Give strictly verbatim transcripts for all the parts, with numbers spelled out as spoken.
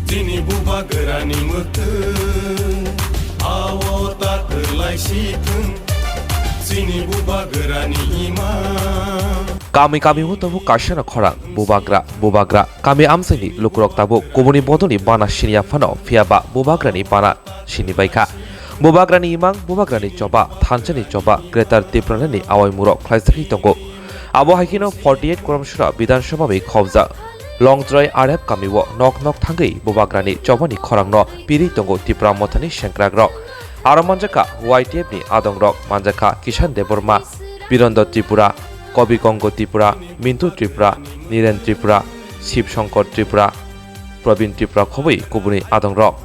Chini bubagrani mwktwi, ao ta kwlai si thung. Chini bubagrani imang. Kami kami o tabuk kaisa no khorang, bubagra, bubagra. Kami amchaini lukurok tabuk kubuni bodolni bana siniya phano, phiya ba bubagrani bana sini baikha. Bubagrani imang, bubagrani choba, thanchani choba, Greater Tipralandni awaimurok khlaijagwi tongo. Abo hai kheno forty eight Koramsora Bidhan Sabha bai khobjak Longtrai R F kamio nok nok thangwi bubagrani chobani khorangno pirwi tongo Tipra Mothani sengkrakrok. Aro manjakha Y T F ni adongrok, manjakha Kishan Debbarma, Birondo Tripura, Kobi Kongo Tripura, Mintu Tripura, Niren Tripura, Shiv Shankar Tripura, Probin Tripura khobwi kubuni adongrok.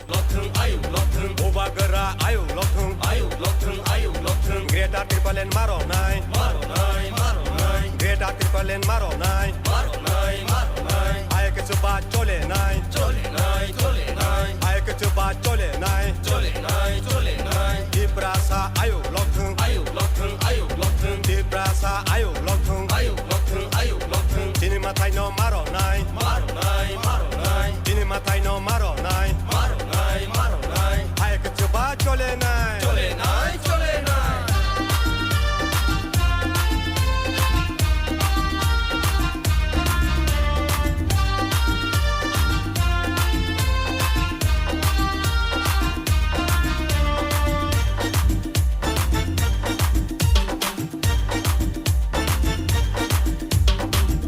Lothung, ayuk lothung, bubagra ayuk lothung, ayuk lothung, ayuk lothung. Greater Tipraland maro nai, maro nai, maro nai. Greater Tipraland maro nai, maro nai, maro nai. Ayuk chuba chole nai, chole nai, chole nai. Ayuk chuba chole nai, chole nai, chole nai. Tiprasa ayuk lothung, ayuk lothung, ayuk lothung. Tiprasa ayuk lothung, ayuk lothung, ayuk lothung. Chini mathai no maro nai, maro nai, maro nai. Chini mathai no maro nai, maro nai, maro nai. Hai khe chuba chole nai, chole nai, chole nai.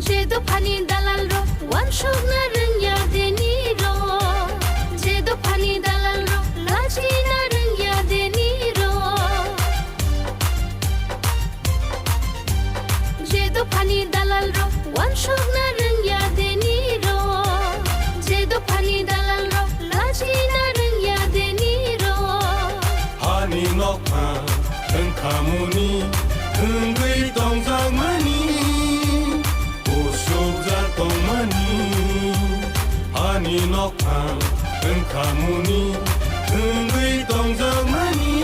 Je dophani dalal rok wansuk na rwngya deni rok, je dophani dalal rok lachi na rwngya deni rok. Je dophani dalal rok wansuk na rwngya deni rok, je dophani dalal rok lachi na rwngya deni rok. Hani nokha wngkhamuni wngwi tongjakmani, usukjak tongmani. Hani nokha wngkhamuni wngwi tongjakmani,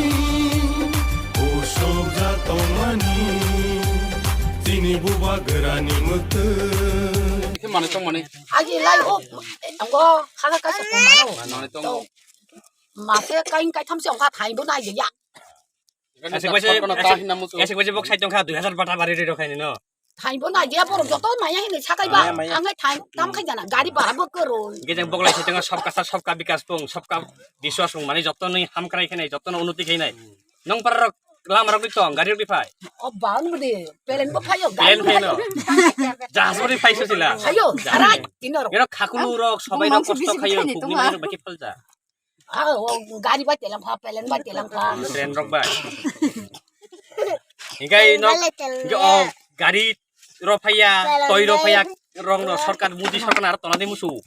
usukjak tongmani. Chini bubagrani mwktwi. Khe manwi tongmani. Agi lai o, tongo, khaga kaisa tongmano. Manwi tongo. Mase kain kaitham se ongkha thaibo nai ya. Esek baise, esek baise bok sai tongkha dui hazar bata bari rwi rokhaini no. Thaibo nai ya borok joto maya hini sakai ba. Maya, maya. Ang hai thai tam khai jana gari bara bo koro. Gejeng bok lai sai tongkha sabka sat sabka bikas pung sabka biswas pung mane joto ni hamkrai khainai joto no unnoti khainai. Nong para rok lama rok tong gari rok phai. O bang budi pelen bo phayo. Pelen gari phai no. Jahaj bo phai sosila. Phayo. Jahaj. Arai tino rok. Ero khakulu rok sobai rok kosto khayo khukni mai rok baki phalja. Ah, o gari bai telang pha, pelen bai telang pha. Train rok bai. Hikai no, hikai o gari rok phaiya, toi rok phaiya, rong no sarkar, Modi sarkar aro tona de musu.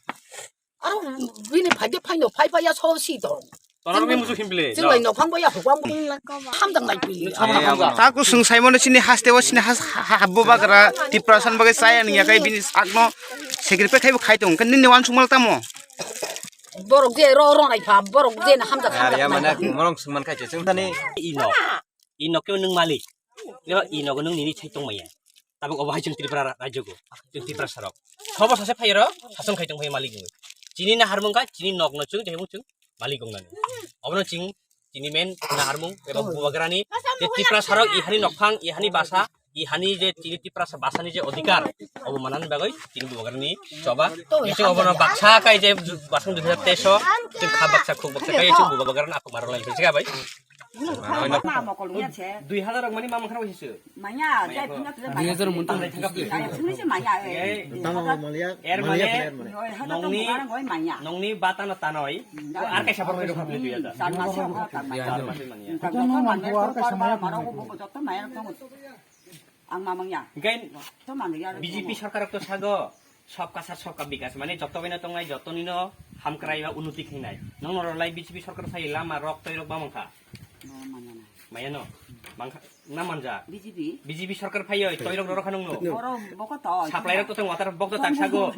Ah, bini phai de phai no, phai phai ya so si to. Tona rok musu himbile. Chwng lai no phang bai ya, hukang bai. Hamjak nai pili. Taku swng saimano chini haste o chini has, ha, ha, habbo bagra, Tiprasa ni bagwi chaya nung ya kai bini sakno sacrifice khai bo khai tong. Nini wansukmal tamo? Borok je ro ro nai pha, borok je na hamjak hamjak. Ariya mane morong sungman khai chesung tani. Ino, ino khe nung malik. Leba ino nung nini chai tong maya. Tabuk obo hai chwng Tripura ra-, rajyo go. Chwng Tripura sarok. Sobo sase phai ro, sasong khai tong phai malik go. Chini na harmung kha, chini nok no chwng, jehung chwng malik gong nani. Obo no chwng, chini men na harmung, eba bubagrani, je Tripura sarok, ihani nokphang, ihani basa, ihani je chini Tiprasa basani je odhikar, obo manani bagwi chini bubagrani choba. Nisi obono baksa kai je basong dui hazar teis o, chwng kha baksa khuk baksa kai chwng bubagrani aphuk marwk lai siga bai. Dui hazar rok mani mamang kharo hisu. Dui hazar mun tang. Tamo maliya, er maliya, mane, er mane. Nongni, nongni bata no tanoi. Ar kaisa borok rok dui hazar. Ang mamang ya. Hinkhe to mangya. B J P sarkar to sago, sabka sat sabka bikas, mane joto baino tongnai, joto nino hamkrai ba unnoti khainai. Nongno rwlai B J P sarkar sai lama rok toi rok ba mangkha. Maya no. Mangkha, na manja. B J P. B J P sarkar phaiyo, toi rok rok khanung no. Oro boko to. Supply rok to tong water bok to tak sago.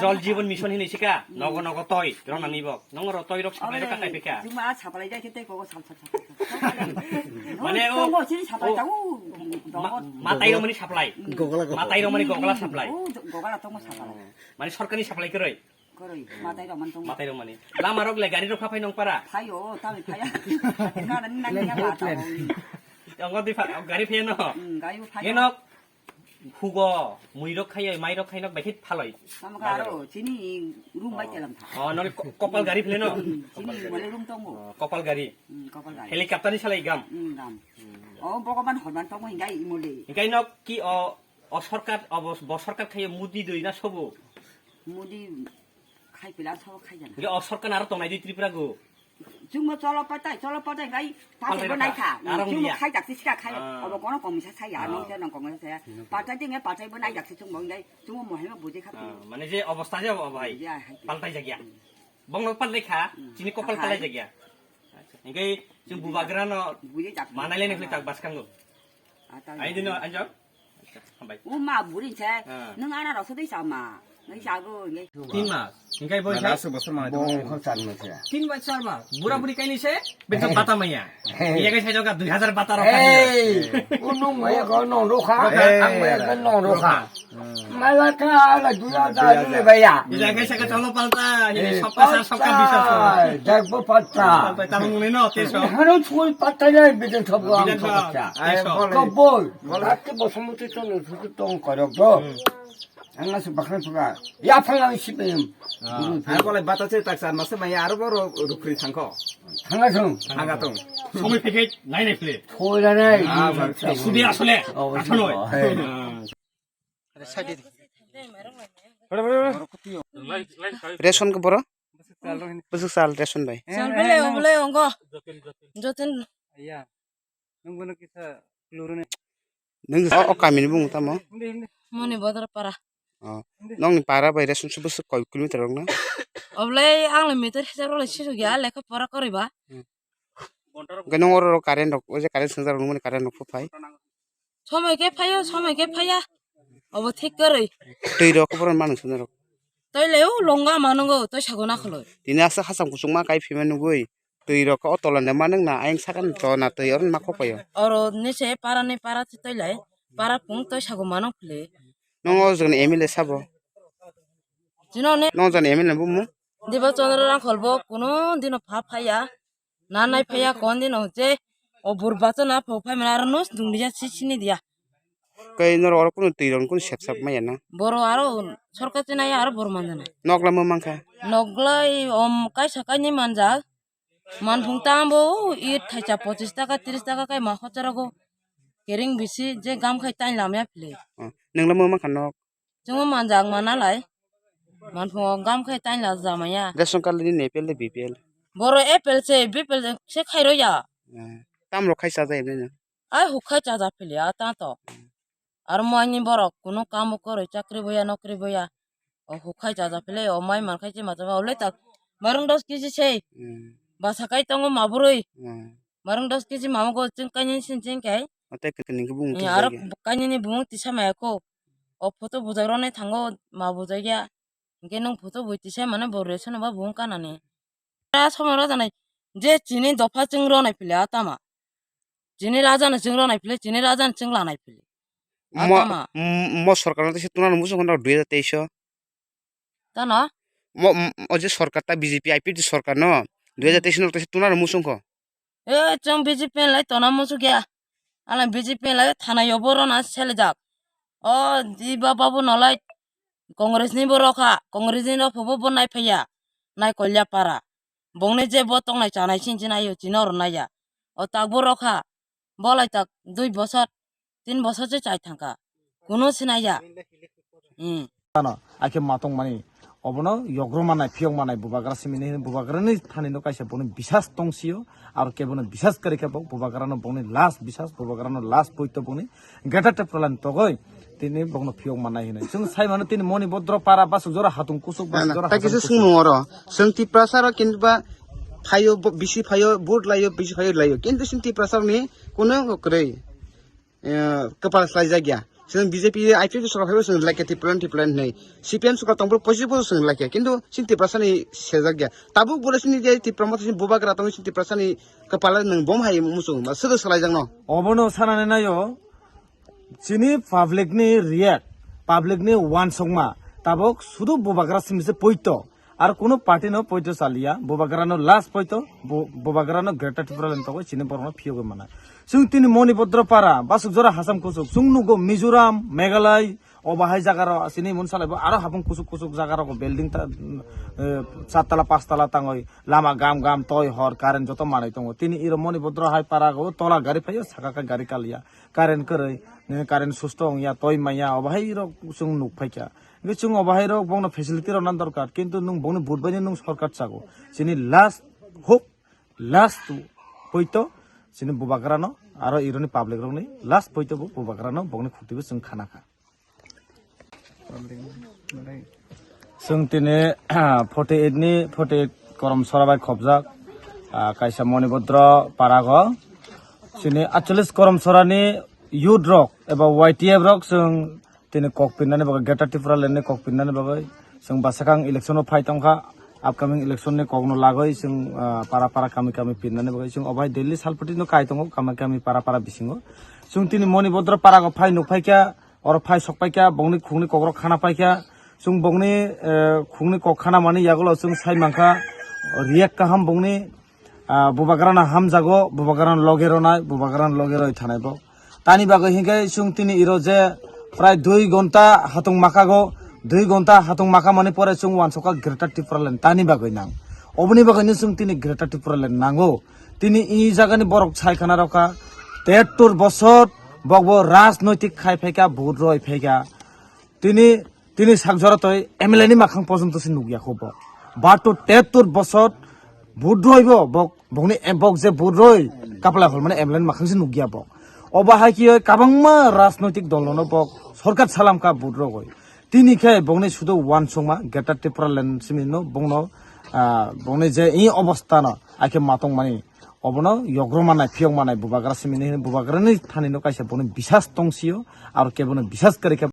Jal Jeevan Mission hinwi sika. Nogo nogo toi, rok nani bok. Nongno rw toi rok supply rok kakai pekha. Juma supply dai khe tei koko sal sal sal. Mane o, tongo chini supply o, ta u, ma-, matai romani supply. Gogla, gogla. Matai romani gogla supply. O, gogla tongo supply. Mane sorkarni supply kwrwi. Koroi, matai rok man tong. Matai rok mani. Lama rok le gari rok phaphai nong para. Phaio, tami phaya. Kana ni nang ya ba ta. Tongo di pha, gari phaya no. Hmm, gari bo phaya. Eno hugo, mui rok khayo, mai rok khaino bekhit phaloi. Tamo ka aro, chini room bai telam tha. Oh, noni ko-, kopal gari phele no. Hmm, chini mole room tongo. Oh, kopal gari. Hmm, kopal gari. Helicopter ni salai gam. Hmm, gam. Oh, Bhagwan horman tongo hingai imole. Hingai no ki o, o sorkar, o bo, bo sorkar khayo Modi doi na sobo. Modi khai pila so khai jana. Ge o sorkar aro tongnai di Tripura go. Chungmo cholo patai, cholo patai ngai, patai bo nai kha. Aro chungmo khai dak sika khai. Ah. Obo kono komisa saya, ah, nong se nong komisa saya. Patai dinge patai bo nai dak si chungmo ngai, chungmo mohima bujai kha. Ah, mane je obostha je obo hai. Ya, hai. Paltai jagya. Bongno paltai kha, hmm, chini kopal paltai jagya. Acha. Ngai chung bubagra no manai le ne tak baskango. Ai dino anjak. Hambai. O ma buri se, ah, nung ana rok sodei sama. Nung sago nge. Tin mas. Hingkai boi sai. Asuk bosor mana? Bong khol chan ma se. Tin mas char mas. Bura buri kaini se. Beto bata maya. Hey. Iya kai sai joga dui hazar bata rok. Hey. O nung maya ko nong rok kha. Hey. Ang maya ko nong rok kha. Mala ka ala dui hazar le baya. Iya kai sai ka cholo palta. Ini sabka sar sabka biswas. Jagbo palta. Palta tamung le no teso. Hano choi palta ya bidin sabbo ang sabka. Teso. Kabol. Ake bosong muti tong sutu tong korok do. Hmm. Ang nasi bakhan pura. Ya phang ang si payam. Ah. Guru phi. Ang bolai bata se tak san masa maya aro boro rukri thangko. Thanga thung. Thanga thung. Somoi phege nai nai phle. Thoi ra nai. Ah, bang. Sudi asole. Oh, asole. Oh, hey. Ah. Ration ko boro? Busuk sal ration bai. Sal bele, bele, ongo. Jotin. Iya. Nwng bono kisa kluruni. Nwng o, o kamini bumung tamo? Hindi, hindi. Moni bodor para. Oh. Hindi. Nongni para bai ration su busuk koi kilometer rok na? Oblai ang le meter hisab rok le sisu gya lekha pora koriba. Hmm. Hwnkhe nong oro current rok, o je current swngjak rok nungmani current rok phai. Somoi khe phaio, somoi khe phaiya. Obo thik kwrwi. Twi rok khe bohrok manwi swngjak rok. Twi le o longa manungo, twi sago na khwlwi. Tini aswk hacham kuchukma kai phima nugwi. Twi rok khe o tola ni manung na ayang saka ni to na twi oro ma kok paio. Oro ni se para ni para twi lai. Para pung twi sago manung phile. Nong o jagani M L A sabo? Jino ne. Nong jagani M L A bumung? Diba Chandra Rangkhol bo kuno dino pha phaiya. Na nai phaiya kon dino je o bur bacha na pho phai mara aro nos dungdiya si sini diya. Kai noro oro kuno twi rok kuno sep sap maya na? Boro aro sorkar twi nai aro bor manjana. Nokla mo mankha? Noglai om kaisa kainwi manjak. Manphung tambo it thaisa pochis taka tris taka kai ma hocharago. Kering bisi je gam khai tain lamya phile. Oh, nwngla mo mankha nok? Chungo manjak manalai. Manphungo gam khai tain la jamaya. Ration card ni A P L de B P L? Boro A P L se, B P L se khairo ya. Eh, tamrok khai chajai nini? Ai hukhai chaja phili a ta to. Aro mo ani borok kuno kamo kwrwi chakri boya nokri boya. O hukhai chaja phili o mai mankhai se ma chama olai ta. Marung dos kg sei. Hmm. Basa kai tongo ma bwrwi. Hmm. Marung dos kg mama go chwng kainwi sin chwng kai. Ate kini khe bumung. Eh, aro kainwi ni bumung tisa maya ko. O photo bujak rok nai thango ma bujak ya. Hingke nung photo bui tisa mane bo ration ba bumung kanani. A somoi rok janai je chini dopha chwng rok nai phili a tama. Chini raja ni chwng rok nai phili, chini raja ni chwng la nai phili. A mo, tama. M-, mo sorkar no tisa tuna no muchung kono dui hajar teis o. Tano? Mo, m-, o je sorkar ta B J P I P F T sorkar no dui hajar teis no tisa tuna no muchung ko. E, chwng B J P lai tona muchukya. Ala B J P lai thana yo borok na seljak. O, di ba babu nolai Congress ni borok kha. Congress ni rok phobo bo nai phaiya. Nai kolya para. Bongni je bo tongnai chanai sin sin ayo chino ro naiya. O tak borok kha. Bolai tak dui bosor, tin bosor se chai thangkha. Kuno sinaiya. Hmm. Ano, akhe matong mani. Obono yogroma nai, phiyok manai, bubagra simi ni, bubagra ni thani no kaisa bono bisas tong sio, aro kebono bisas kwrwi khe bo, bubagra no bongni last bisas, bubagra no last poito bongni, greater Tipraland togoi, tini bongno phiyok manai hinwi. Chwng sai mano tini moni bodro para basuk jora hatung kusuk, basuk jora hatung kusuk. Sung nung oro, sung Tiprasa ro kinba phaio, bo-, bisi phaio, vote laio, bisi phaio laio. Kintu sung Tiprasa ni kuno kwrwi. Eh, kwpal khlaijakya. Chwng B J P I P F T sorkar phaibo chwng laikha Tipraland, Tipraland hinwi. C P M sorkar tongphuru poichibw chwng laikha. Kintu chini Tiprasani sejakya. Tabuk bo chini je Tipra motha chini bubagra tongwi chini Tiprasani kwpal nwng bom hai muchung ma swdw swlaijakno. Obono sanani naio chini public ni react, public ni uansukma. Tabuk sudu bubagra simi se poito. Ar kuno party no poito chaliya, Bubagra no last poito, Bu-, Bubagra no Greater Tipraland togwi chini borok no phiyogwi mana. Chwng tini Monibodro para, Basukjora Hasam Kusuk, chwng nugo Mizoram, Meghalaya, obo hai jaga rok chini mun salai bo aro habung kusuk kusuk jaga rok building ta, eh, chatala pastala tangwi lama gam gam toi hor current joto manwi tongo. Tini iro Monibodro hai para go tola gari phaio saka ka gari kaliya. Current kwrwi, eh, current susto wngya, toi maya, obo hai rok chwng nuk phaikha. Hingke chwng obo hai rok bongno facility rwna dorkar, kintu nwng bongni vote bai nwng sorkar chago. Chini last hope, last poito, chini Bubagrano, aro ironi public rokni last poito bo Bubagrano bongni khukti bo chwng khana kha. Chwng tini forty eight ni, forty eight Korom Sora bai khopjak, ah, kaisa Monibodro parago. Chini aitchallis Korom Sorani youth rok eba Y T F rok chwng tini kok pinnani bagwi, Greater Tipraland ni kok pinnani bagwi chwng bwsakang election o phai tongkha. Upcoming election ni kokno lagwi chwng, ah, para para kami kami pinnani bagwi chwng obo hai daily salphuti no kai tongo kami kami para para bisingo. Chwng tini Monibodro parago phai nuk phaikha. Oro phai sok paikha, bongni khungni kokrok khana paikha. Chwng bongni, eh, khungni kok khana mani yagulo chwng sai mankha, riyak kaham bongni, ah, Bubagrano hamjago, Bubagrano loge ronai, Bubagrano loge roi thanai bo. Tani bagwi hinkhe chwng tini iro je prai dui gonta hatung makago, dui gonta hatung maka mani pore chwng wansokha Greater Tipraland tani bagwi nang. Oboni bagwino chwng tini Greater Tipraland nango. Tini i jagani borok sai khana rokha, tehattor bosor bokbo rajnoitik khai phaikha, vote roi phaikha. Tini, tini sak jora toi M L A ni makhang porjonto se nukya kho bo. Bato tehattor bosor vote roi bo, bok, bokni, bok je vote roi, kaplai hol mani M L A ni makhang se nukya bo. Obo hai khe kabangma rajnoitik dol no bok sorkar salamkha vote rogoi. Tini khe bokni sudo wansukma Greater Tipraland simi no bokno, ah, bokni je i obostha no, ai khe matong mani. Obono yogroma nai, phiyokma nai, Bubagra simi ni hini, Bubagra ni thani no kaisa bokni bisas tongsio, aro kebono bisas kwrwi khe